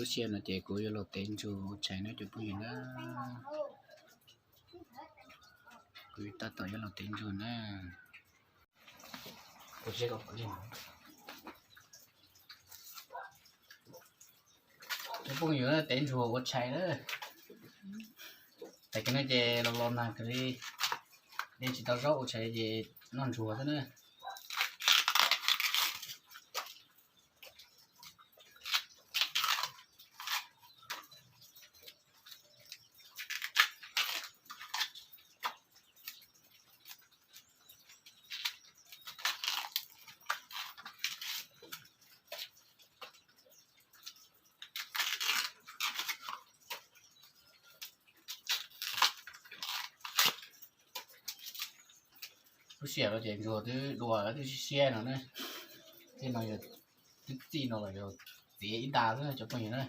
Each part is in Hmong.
Lub sij hawm no ces kuv yuav los tev ntsuag ua tshais na cov phooj ywg na. Kuv tab tom yuav los tev ntsuag na. Cov phooj ywg, tev ntsuag ua tshais na. Tam sim no ces los los nag kawg li, dej tsis tau zaub ua tshais ces noj ntsuag xwb na. Lub sij hawm no ces ntsuag twb dua twb siab siab no na. Tej no yog twb txij no los yog txiav ib nta xwb cov phooj ywg na.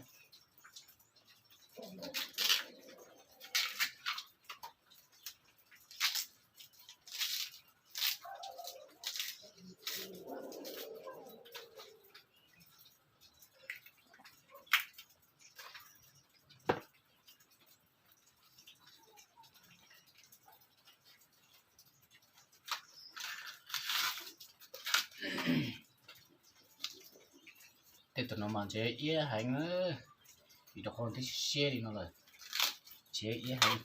Tej tus no mas ntshe iab heev na, vim rau qhov twb siab siab li no lawm, ntshe iab heev.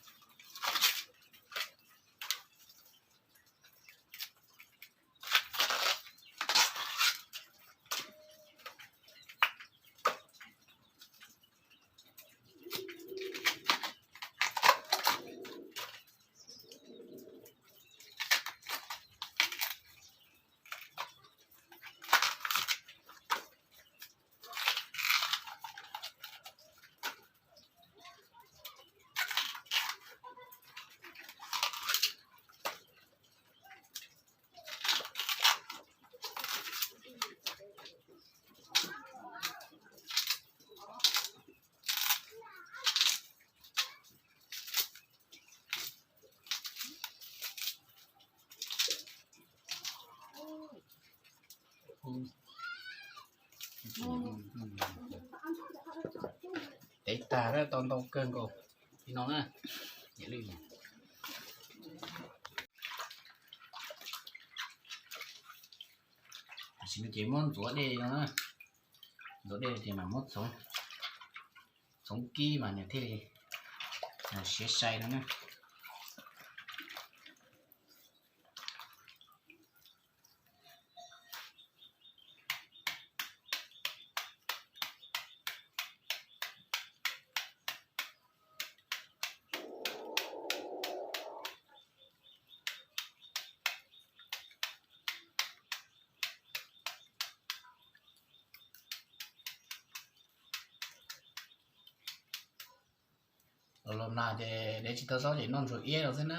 Tev tag tau ntau kawg nkaus li no na. Tam sim no ces muab ntxuav dej no na, ntxuav dej ces mam muab txhoov kib mas nws thiaj li siav sai no na. Los los nag ces dev tsis tau zaub ces noj ntsuag iab los xwb na.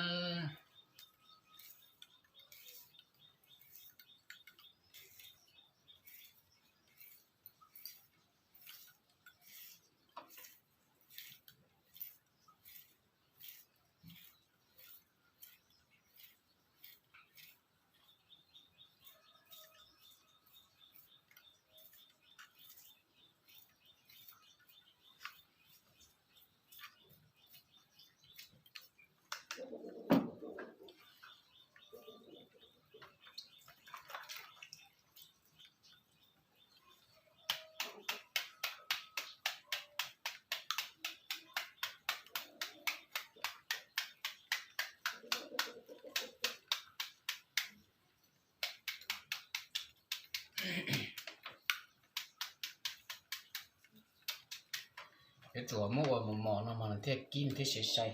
Yuav tsum muab ua mos mos no mas nws thiaj kib nws thiaj siav sai,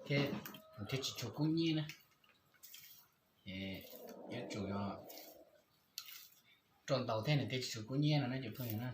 thiab nws thiaj tsis tshua kub hnyiab na. Yuav tsum roj ntau thiab nws thiaj tsis tshua kub hnyiab no na cov phooj ywg na.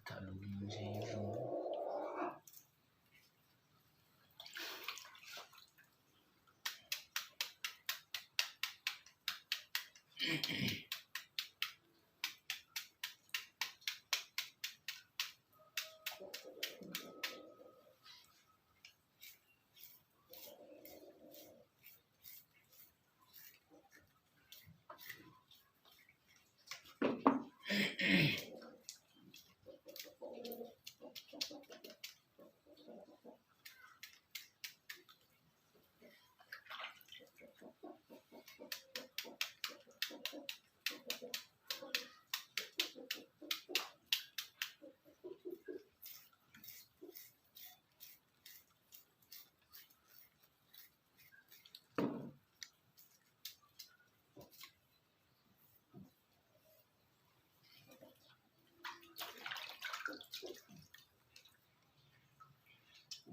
Tham lus ntshe zoo.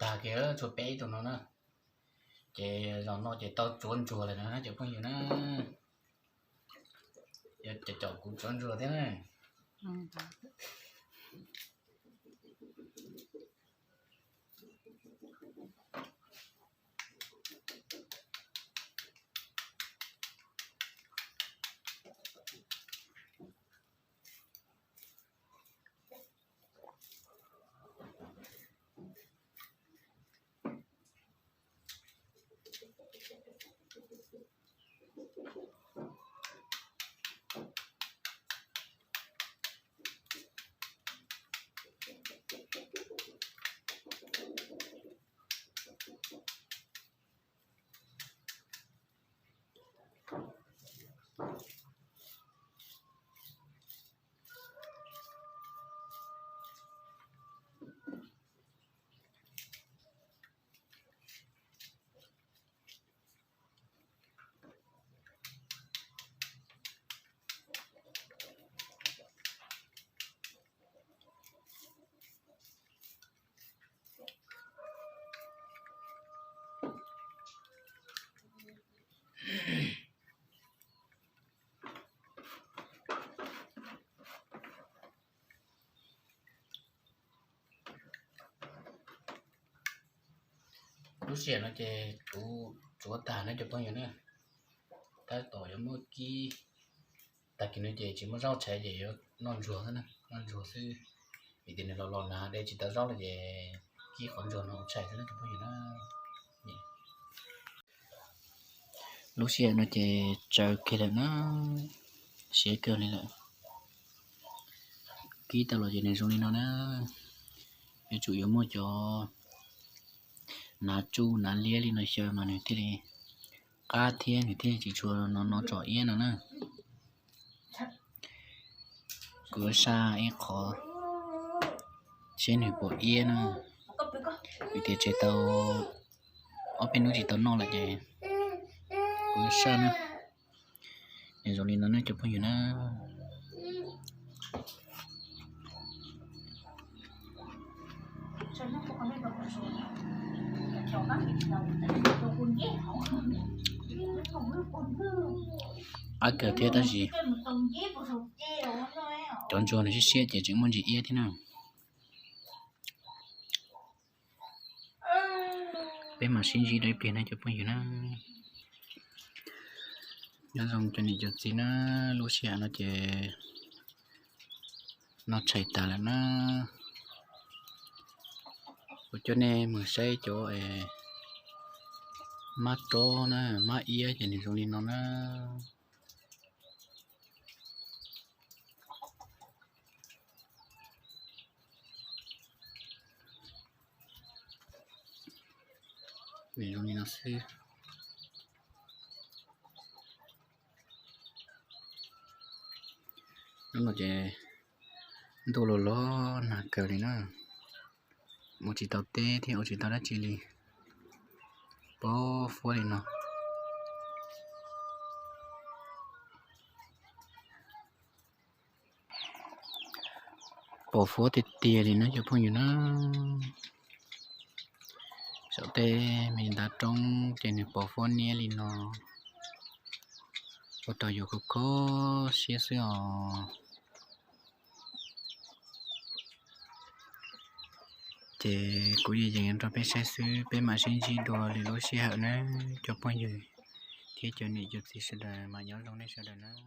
Tag kiag tshuav peb tus no na. Ces zaum no ces tau tsuav ntsuag lawm na cov phooj ywg na. Yog cov kuv tsuav ntsuag thiab na. Lub sij hawm no ces kuv tsuav tag na cov phooj ywg na. Tab tom yuav muab kib, tag kis no ces tsis muaj zaub tshais ces yuav noj ntsuag xwb na, noj ntsuag xwb. Vim tias nws los los nag dej tsis tau zaub lawm ces kib qhov ntsuag no ua tshais xwb na cov phooj ywg na. Lub sij hawm no ces tsaws kiag lawm na, siav kawg li lawm. Kib tau los ces nws zoo li no na. Yuav tsum yuav muaj cov hnav tsuj hnav liab li no xyaw mas nws thiaj li qab thiab nws thiaj tsis tshua no no tsom iab no na. Kuv saj ib qho seb nws puas iab na, vim tias tseg tau ob peb hnub tsis tau noj lawm ces kuv saj na. Nws zoo li no na cov phooj ywg na. Qab kawg thiab tab sis cov ntsuag nws siab siab ces tseem muaj ntsis iab thiab na. Peb mam sib ntsib dua ib pliag na cov phooj ywg na. Nyob zoo cov niam cov txiv na, lub sij hawm no ces noj tshais tag lawm na. Kuv coj nej mus saib cov mab rob na, mab iab ces nws zoo li no na. Nws zoo li no xwb. Hnub no ces ntuj los los nag kawg li na, mus tsis tau teb thiab ua tsis tau dab tsi li, pos fuab li no. Pos fuab tiag tiag li na cov phooj ywg na. Saum tej me ntav roob ces nws pos fuab niab li no, ua rau yus kho kho siab xwb os. Ces kuv yeej yees nrog peb saib xwb, peb mam sib ntsib dua lwm lub sij hawm nawb cov phooj ywg thiab cov niam cov txiv sawv daws, mas nyob zoo nej sawv daws nawb.